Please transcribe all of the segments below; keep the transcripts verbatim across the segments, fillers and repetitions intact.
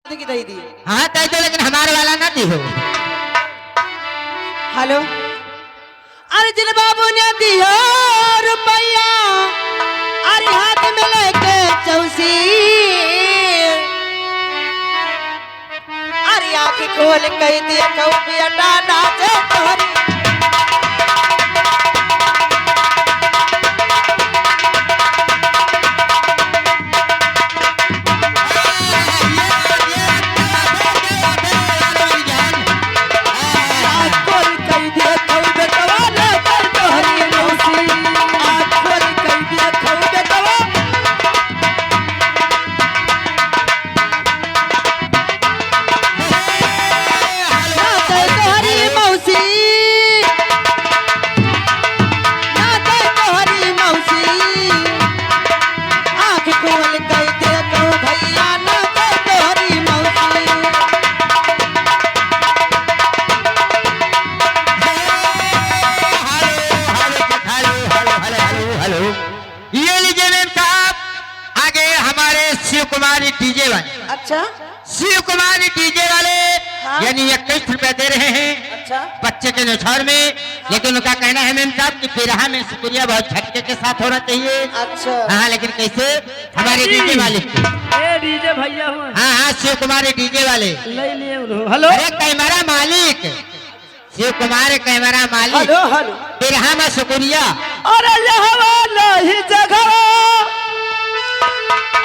की दे दी। हाँ, दे दो, लेकिन हमारे वाला ना दिहो। हेलो। अरे जिन बाबू ने दियो रुपया, अरे हाथ में लेके चौसी, अरे आँख खोल के देखो बेटा नाचे तोहरी। आँख खोल के देखो भैया, नाचे तोहरी मौसी। हेलो, हेलो, हेलो। ये लीजिए मेम साहब, आगे हमारे शिव कुमार डीजे वाले। अच्छा। शिव कुमार डीजे वाले, हाँ। यानी इक्कीस रुपया दे रहे हैं। अच्छा। बच्चे के न्योछावर में, हाँ। लेकिन उनका कहना है मेम साहब कि बिरहा में शुक्रिया बहुत झटके के साथ होना चाहिए। अच्छा। हाँ, लेकिन कैसे? हमारे जी। डीजे वाले। ए, डीजे भैया हुए। हाँ, हाँ, शिव कुमार डीजे वाले। ले लिए उन्हों। हेलो। अरे कैमरा मालिक, शिव कुमार कैमरा मालिक। हेलो, हेलो। बिरहा में शुक्रिया। अरे यह वाला ही जगह,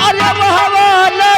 अरे वह वाला